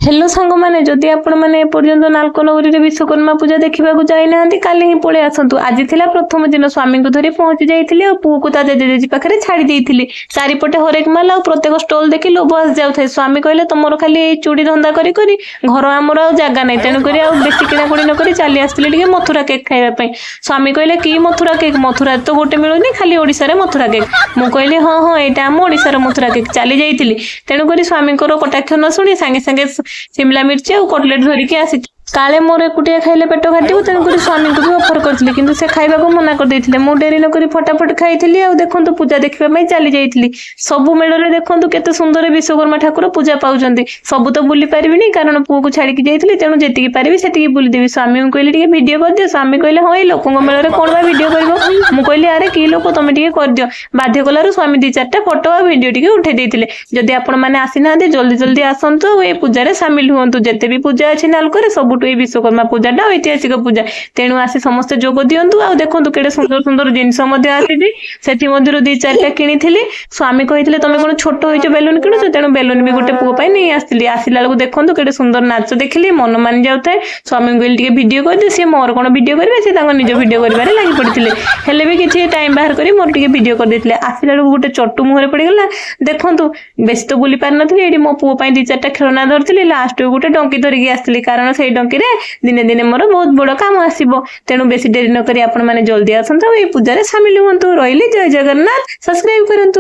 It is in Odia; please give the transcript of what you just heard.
ହ୍ୟାଲୋ ସାଙ୍ଗମାନେ, ଯଦି ଆପଣମାନେ ଏପର୍ଯ୍ୟନ୍ତ ନାଲକୋ ନଗରୀରେ ବିଶ୍ୱକର୍ମା ପୂଜା ଦେଖିବାକୁ ଯାଇନାହାନ୍ତି, କାଲି ହିଁ ପଳେଇ ଆସନ୍ତୁ। ଆଜି ଥିଲା ପ୍ରଥମ ଦିନ। ସ୍ୱାମୀଙ୍କୁ ଧରି ପହଞ୍ଚି ଯାଇଥିଲି ଆଉ ପୁଅକୁ ତା ଜେଜେ ଜେଜେ ପାଖରେ ଛାଡ଼ି ଦେଇଥିଲି। ଚାରିପଟେ ହରେକ ମାଲ ଆଉ ପ୍ରତ୍ୟେକ ଷ୍ଟଲ ଦେଖି ଲୋଭ ଆସି ଯାଉଥାଏ। ସ୍ୱାମୀ କହିଲେ, "ତମର ଖାଲି ଏଇ ଚୁଡ଼ି ଧନ୍ଦା କରି କରି ଘର ଆମର ଆଉ ଜାଗା ନାହିଁ।" ତେଣୁକରି ଆଉ ବେଶୀ କିଣାକୁଣି ନ କରି ଚାଲି ଆସିଥିଲି ଟିକେ ମଥୁରା କେକ୍ ଖାଇବା ପାଇଁ। ସ୍ୱାମୀ କହିଲେ, "କି ମଥୁରା କେକ୍? ମଥୁରାରେ ତ ଗୋଟେ ମିଳୁନି, ଖାଲି ଓଡ଼ିଶାରେ ମଥୁରା କେକ୍।" ମୁଁ କହିଲି, ହଁ, ଏଇଟା ଆମ ଓଡ଼ିଶାର ମଥୁରା କେକ୍।" ଚାଲି ଯାଇଥିଲି। ତେଣୁକରି ସ୍ୱାମୀଙ୍କର କଟାକ୍ଷ ନ ଶୁଣି ସାଙ୍ଗେ ସାଙ୍ଗେ ସିମଲା ମିର୍ଚି ଆଉ କଟଲେଟ୍ ଧରିକି ଆସିଛି। କାଳେ ମୋର ଏକୁଟିଆ ଖାଇଲେ ପେଟ କାଟିବ, ତେଣୁକରି ସ୍ୱାମୀଙ୍କୁ ବି ଅଫର କରିଥିଲି, କିନ୍ତୁ ସେ ଖାଇବାକୁ ମନା କରିଦେଇଥିଲେ। ମୁଁ ଡେରି ନକରି ଫଟାଫଟ ଖାଇଥିଲି ଆଉ ଦେଖନ୍ତୁ, ପୂଜା ଦେଖିବା ପାଇଁ ଚାଲି ଯାଇଥିଲି। ସବୁ ମେଳରେ ଦେଖନ୍ତୁ, କେତେ ସୁନ୍ଦର ବିଶ୍ୱକର୍ମା ଠାକୁର ପୂଜା ପାଉଛନ୍ତି। ସବୁ ତ ବୁଲି ପାରିବିନି, କାରଣ ପୁଅକୁ ଛାଡ଼ିକି ଯାଇଥିଲି। ତେଣୁ ଯେତିକି ପାରିବି ସେତିକି ବୁଲିଦେବି। ସ୍ୱାମୀଙ୍କୁ କହିଲି, "ଟିକେ ଭିଡ଼ିଓ କରିଦିଅ।" ସ୍ୱାମୀ କହିଲେ, "ହଁ, ଏଇ ଲୋକଙ୍କ ମେଳରେ କଣ ବା ଭିଡ଼ିଓ କରିବ?" ମୁଁ କହିଲି, "ଆରେ, କି ଲୋକ? ତମେ ଟିକେ କରିଦିଅ।" ବାଧ୍ୟ କଲାରୁ ସ୍ୱାମୀ ଦି ଚାରିଟା ଫଟୋ ଆଉ ଭିଡ଼ିଓ ଟିକେ ଉଠେଇ ଦେଇଥିଲେ। ଯଦି ଆପଣମାନେ ଆସିନାହାନ୍ତି, ଜଲ୍ଦି ଜଲ୍ଦି ଆସନ୍ତୁ ଆଉ ଏଇ ପୂଜାରେ ସାମିଲ ହୁଅନ୍ତୁ। ଯେତେ ବି ପୂଜା ଅଛି ନାଲକୋରେ, ସବୁଠୁ ଏଇ ବିଶ୍ୱକର୍ମା ପୂଜାଟା ଐତିହାସିକ ପୂଜା। ତେଣୁ ଆସି ସମସ୍ତେ ଯୋଗ ଦିଅନ୍ତୁ। ଆଉ ଦେଖନ୍ତୁ, କେଡ଼େ ସୁନ୍ଦର ସୁନ୍ଦର ଜିନିଷ ମଧ୍ୟ ଆସିଛି। ସେଥିମଧ୍ୟରୁ ଦି ଚାରିଟା କିଣିଥିଲି। ସ୍ୱାମୀ କହିଥିଲେ, "ତମେ କଣ ଛୋଟ ହେଇଛ, ବେଲୁନ କିଣୁଛ?" ତେଣୁ ବେଲୁନ ବି ଗୋଟେ ପୁଅ ପାଇଁ ନେଇ ଆସିଥିଲି। ଆସିଲା ବେଳକୁ ଦେଖନ୍ତୁ, କେଡ଼େ ସୁନ୍ଦର ନାଚ ଦେଖିଲି, ମନ ମାନି ଯାଉଥାଏ। ସ୍ୱାମୀଙ୍କୁ କହିଲି, "ଟିକେ ଭିଡ଼ିଓ କରିଦିଅ।" ସିଏ ମୋର କଣ ଭିଡ଼ିଓ କରିବେ, ସେ ତାଙ୍କ ନିଜ ଭିଡ଼ିଓ କରିବାରେ ଲାଗି ପଡ଼ିଥିଲେ। ହେଲେ ବି କିଛି ଟାଇମ୍ ବାହାର କରି ମୋର ଟିକେ ଭିଡ଼ିଓ କରିଦେଇଥିଲେ। ଆସିଲା ବେଳକୁ ଗୋଟେ ଚଟୁ ମୁହଁରେ ପଡ଼ିଗଲା। ଦେଖନ୍ତୁ, ବେଶୀ ତ ବୁଲି ପାରିନଥିଲି। ଏଇଠି ମୋ ପୁଅ ପାଇଁ ଦି ଚାରିଟା ଖେଳନା ଧରିଥିଲି। ଲାଷ୍ଟକୁ ଗୋଟେ ଡଙ୍କି ଧରିକି ଆସିଥିଲି, କାରଣ ସେଇ ଡଙ୍କିରେ ଦିନେ ଦିନେ ମୋର ବହୁତ ବଡ଼ କାମ ଆସିବ। ତେଣୁ ବେଶୀ ଡେରି ନ କରି ଆପଣମାନେ ଜଲ୍ଦି ଆସନ୍ତୁ ଆଉ ଏଇ ପୂଜାରେ ସାମିଲ ହୁଅନ୍ତୁ। ରହିଲି, ଜୟ ଜଗନ୍ନାଥ। ସବସ୍କ୍ରାଇବ କରନ୍ତୁ।